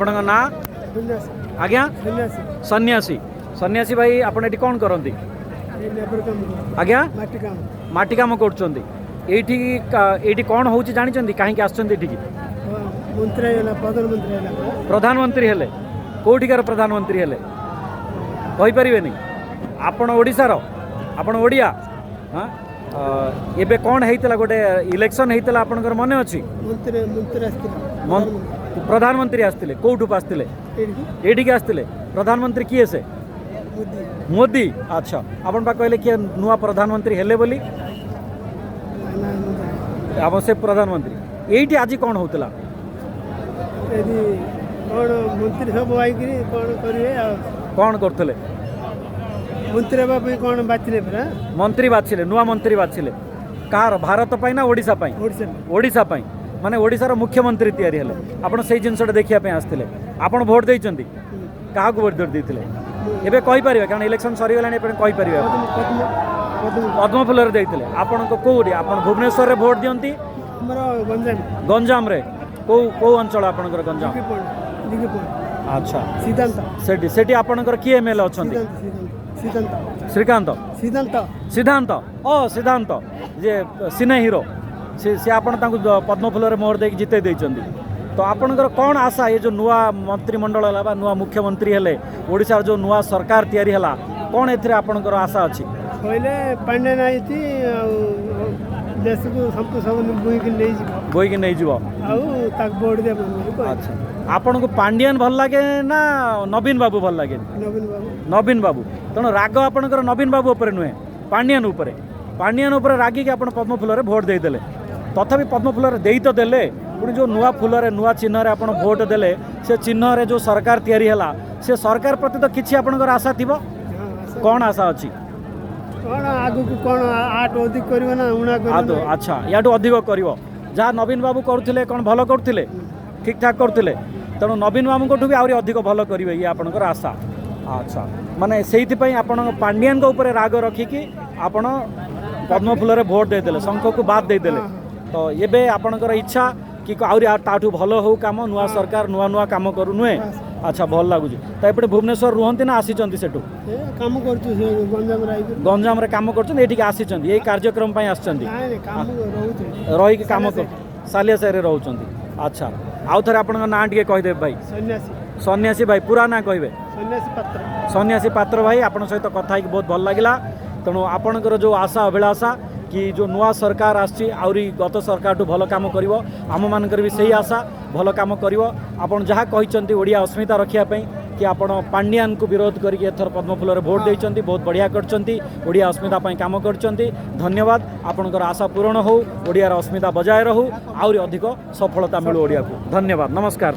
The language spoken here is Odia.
ଆପଣଙ୍କ ନାଁ? ଆଜ୍ଞା? ସନ୍ନ୍ୟାସୀ। ସନ୍ନ୍ୟାସୀ। ସନ୍ନ୍ୟାସୀ ଭାଇ, ଆପଣ ଏଠି କ'ଣ କରନ୍ତି? ଲେବର କାମ। ଆଜ୍ଞା? ମାଟି କାମ। ମାଟି କାମ କରୁଛନ୍ତି। ଏଇଠି ଏଇଠି କ'ଣ ହେଉଛି ଜାଣିଛନ୍ତି? କାହିଁକି ଆସିଛନ୍ତି ଏଠିକି? ମନ୍ତ୍ରୀ ହେଇଗଲା, ପ୍ରଧାନମନ୍ତ୍ରୀ ହେଲା। ପ୍ରଧାନମନ୍ତ୍ରୀ ହେଲେ। କେଉଁଠିକାର ପ୍ରଧାନମନ୍ତ୍ରୀ ହେଲେ କହିପାରିବେନି? ଆପଣ ଓଡ଼ିଶାର, ଆପଣ ଓଡ଼ିଆ। ହଁ, ଏବେ କ'ଣ ହେଇଥିଲା? ଗୋଟେ ଇଲେକ୍ସନ୍ ହେଇଥିଲା, ଆପଣଙ୍କର ମନେ ଅଛି? ମନ୍ତ୍ରୀ ଆସିଥିଲା। ପ୍ରଧାନମନ୍ତ୍ରୀ ଆସିଥିଲେ। କେଉଁଠୁ ଆସିଥିଲେ? ଏଇଠିକି। ଏଇଠିକି ଆସିଥିଲେ। ପ୍ରଧାନମନ୍ତ୍ରୀ କିଏ ସେ? ମୋଦି। ମୋଦି। ଆଚ୍ଛା, ଆପଣ ପା କହିଲେ କିଏ ନୂଆ ପ୍ରଧାନମନ୍ତ୍ରୀ ହେଲେ ବୋଲି। ନା, ମୁଁ ଜାଣିନି। ଆମ ସେ ପ୍ରଧାନମନ୍ତ୍ରୀ। ଏଇଠି ଆଜି କ'ଣ ହେଉଥିଲା? ଏଠି କ'ଣ ମନ୍ତ୍ରୀ ସବୁ ଆଇକିରି କ'ଣ କରିବେ ଆଉ। କ'ଣ କରୁଥିଲେ? ମନ୍ତ୍ରୀ ହେବା ପାଇଁ କ'ଣ ବାଛିଲେ ପରା। ମନ୍ତ୍ରୀ ବାଛିଲେ, ନୂଆ ମନ୍ତ୍ରୀ ବାଛିଲେ। କାହାର, ଭାରତ ପାଇଁ ନା ଓଡ଼ିଶା ପାଇଁ? ଓଡ଼ିଶା। ଓଡ଼ିଶା ପାଇଁ, ମାନେ ଓଡ଼ିଶାର ମୁଖ୍ୟମନ୍ତ୍ରୀ ତିଆରି ହେଲେ। ଆପଣ ସେଇ ଜିନିଷଟା ଦେଖିବା ପାଇଁ ଆସିଥିଲେ। ଆପଣ ଭୋଟ ଦେଇଛନ୍ତି? କାହାକୁ ଭୋଟ ଦେଇଥିଲେ ଏବେ କହିପାରିବେ? କାରଣ ଇଲେକ୍ସନ୍ ସରିଗଲାଣି, ଆପଣ କହିପାରିବେ ଆପଣ। ପଦ୍ମ, ପଦ୍ମ, ପଦ୍ମ। ପଦ୍ମଫୁଲରେ ଦେଇଥିଲେ। ଆପଣଙ୍କ କେଉଁଠି, ଆପଣ ଭୁବନେଶ୍ୱରରେ ଭୋଟ ଦିଅନ୍ତି? ଆମର ଗଞ୍ଜାମ। ଗଞ୍ଜାମରେ କେଉଁ କେଉଁ ଅଞ୍ଚଳ ଆପଣଙ୍କର ଗଞ୍ଜାମ? ଦିଗିପଣ୍ଡ। ଆଚ୍ଛା। ସିଦ୍ଧାନ୍ତ। ସେଠି ଆପଣଙ୍କର କିଏ ଏମଏଲଏ ଅଛନ୍ତି? ସିଦ୍ଧାନ୍ତ, ସିଦ୍ଧାନ୍ତ, ସିଦ୍ଧାନ୍ତ। ଶ୍ରୀକାନ୍ତ? ସିଦ୍ଧାନ୍ତ। ସିଦ୍ଧାନ୍ତ। ଓ ସିଦ୍ଧାନ୍ତ ଯେ ସିନେ ହିରୋ, ସେ ଆପଣ ତାଙ୍କୁ ପଦ୍ମଫୁଲରେ ମୋହର ଦେଇକି ଜିତେଇ ଦେଇଛନ୍ତି। ତ ଆପଣଙ୍କର କ'ଣ ଆଶା, ଏ ଯେଉଁ ନୂଆ ମନ୍ତ୍ରିମଣ୍ଡଳ ହେଲା ବା ନୂଆ ମୁଖ୍ୟମନ୍ତ୍ରୀ ହେଲେ, ଓଡ଼ିଶାର ଯେଉଁ ନୂଆ ସରକାର ତିଆରି ହେଲା, କ'ଣ ଏଥିରେ ଆପଣଙ୍କର ଆଶା ଅଛି? କହିଲେ ପାଣ୍ଡିଆନ ଆଇଛି ଆଉ ଦେଶକୁ ସବୁ ସବୁ ବୋହିକି ନେଇଯିବ। ବୋହିକି ନେଇଯିବ। ଆଉ ତାକୁ ଭୋଟ ଦେବ ବୋଲି କହିଲେ। ଆଚ୍ଛା, ଆପଣଙ୍କୁ ପାଣ୍ଡିଆନ ଭଲ ଲାଗେ ନା ନବୀନ ବାବୁ ଭଲ ଲାଗେ? ନବୀନ ବାବୁ। ନବୀନ ବାବୁ। ତେଣୁ ରାଗ ଆପଣଙ୍କର ନବୀନ ବାବୁ ଉପରେ ନୁହେଁ, ପାଣ୍ଡିଆନ ଉପରେ। ପାଣ୍ଡିଆନ ଉପରେ ରାଗିକି ଆପଣ ପଦ୍ମଫୁଲରେ ଭୋଟ ଦେଇଦେଲେ। ତଥାପି ପଦ୍ମଫୁଲରେ ଦେଇ ତ ଦେଲେ, ପୁଣି ଯେଉଁ ନୂଆ ଫୁଲରେ ନୂଆ ଚିହ୍ନରେ ଆପଣ ଭୋଟ ଦେଲେ, ସେ ଚିହ୍ନରେ ଯେଉଁ ସରକାର ତିଆରି ହେଲା, ସେ ସରକାର ପ୍ରତି ତ କିଛି ଆପଣଙ୍କର ଆଶା ଥିବ? ହଁ, ଆଶା। କ'ଣ ଆଶା ଅଛି? କ'ଣ ଆଗକୁ କ'ଣ ଆଠୁ ଅଧିକ କରିବ ନା ଉଣା କରିବ ଆଦୌ ନା? ଆଚ୍ଛା, ୟାଠୁ ଅଧିକ କରିବ। ଯାହା ନବୀନ ବାବୁ କରୁଥିଲେ, କ'ଣ ଭଲ କରୁଥିଲେ? ଠିକ୍ ଠାକ୍ କରୁଥିଲେ। ତେଣୁ ନବୀନ ବାବୁଙ୍କଠୁ ବି ଆହୁରି ଅଧିକ ଭଲ କରିବେ, ଇଏ ଆପଣଙ୍କର ଆଶା। ଆଚ୍ଛା, ମାନେ ସେଇଥିପାଇଁ ଆପଣ ପାଣ୍ଡିଆନଙ୍କ ଉପରେ ରାଗ ରଖିକି ଆପଣ ପଦ୍ମଫୁଲରେ ଭୋଟ ଦେଇଦେଲେ, ଶଙ୍ଖକୁ ବାଦ ଦେଇଦେଲେ। ତ ଏବେ ଆପଣଙ୍କର ଇଚ୍ଛା କି ଆହୁରି ତାଠୁ ଭଲ ହଉ କାମ, ନୂଆ ସରକାର ନୂଆ ନୂଆ କାମ କରୁ, ନୁହେଁ? ଆଚ୍ଛା, ଭଲ ଲାଗୁଛି। ତ ଏପଟେ ଭୁବନେଶ୍ୱର ରୁହନ୍ତି ନା ଆସିଛନ୍ତି ସେଠୁ? ଏ କାମ କରୁଛୁ ସେ ଗଞ୍ଜାମରେ ଆଇକିରି। ଗଞ୍ଜାମରେ କାମ କରୁଛନ୍ତି, ଏଇଠିକି ଆସିଛନ୍ତି, ଏଇ କାର୍ଯ୍ୟକ୍ରମ ପାଇଁ ଆସିଛନ୍ତି? ନାଇଁ, କାମ ରହୁଛୁ। ରହିକି କାମ କରୁ, ସାଲିଆ ସାହିରେ ରହୁଛନ୍ତି। ଆଚ୍ଛା, ଆଉ ଥରେ ଆପଣଙ୍କ ନାଁ ଟିକେ କହିଦେବେ ଭାଇ? ସନ୍ନ୍ୟାସୀ। ସନ୍ନ୍ୟାସୀ ଭାଇ, ପୁରା ନାଁ କହିବେ? ସନ୍ନ୍ୟାସୀ ପାତ୍ର। ସନ୍ନ୍ୟାସୀ ପାତ୍ର ଭାଇ, ଆପଣଙ୍କ ସହିତ କଥା ହେଇକି ବହୁତ ଭଲ ଲାଗିଲା। ତେଣୁ ଆପଣଙ୍କର ଯେଉଁ ଆଶା ଅଭିଳାଷା କି ଯେଉଁ ନୂଆ ସରକାର ଆସିଛି ଆହୁରି ଗତ ସରକାରଠୁ ଭଲ କାମ କରିବ, ଆମମାନଙ୍କର ବି ସେଇ ଆଶା, ଭଲ କାମ କରିବ। ଆପଣ ଯାହା କହିଛନ୍ତି ଓଡ଼ିଆ ଅସ୍ମିତା ରଖିବା ପାଇଁ କି ଆପଣ ପାଣ୍ଡିଆନକୁ ବିରୋଧ କରିକି ଏଥର ପଦ୍ମଫୁଲରେ ଭୋଟ ଦେଇଛନ୍ତି, ବହୁତ ବଢ଼ିଆ କରିଛନ୍ତି, ଓଡ଼ିଆ ଅସ୍ମିତା ପାଇଁ କାମ କରିଛନ୍ତି। ଧନ୍ୟବାଦ। ଆପଣଙ୍କର ଆଶା ପୂରଣ ହେଉ, ଓଡ଼ିଆର ଅସ୍ମିତା ବଜାୟ ରହୁ, ଆହୁରି ଅଧିକ ସଫଳତା ମିଳୁ ଓଡ଼ିଆକୁ। ଧନ୍ୟବାଦ, ନମସ୍କାର।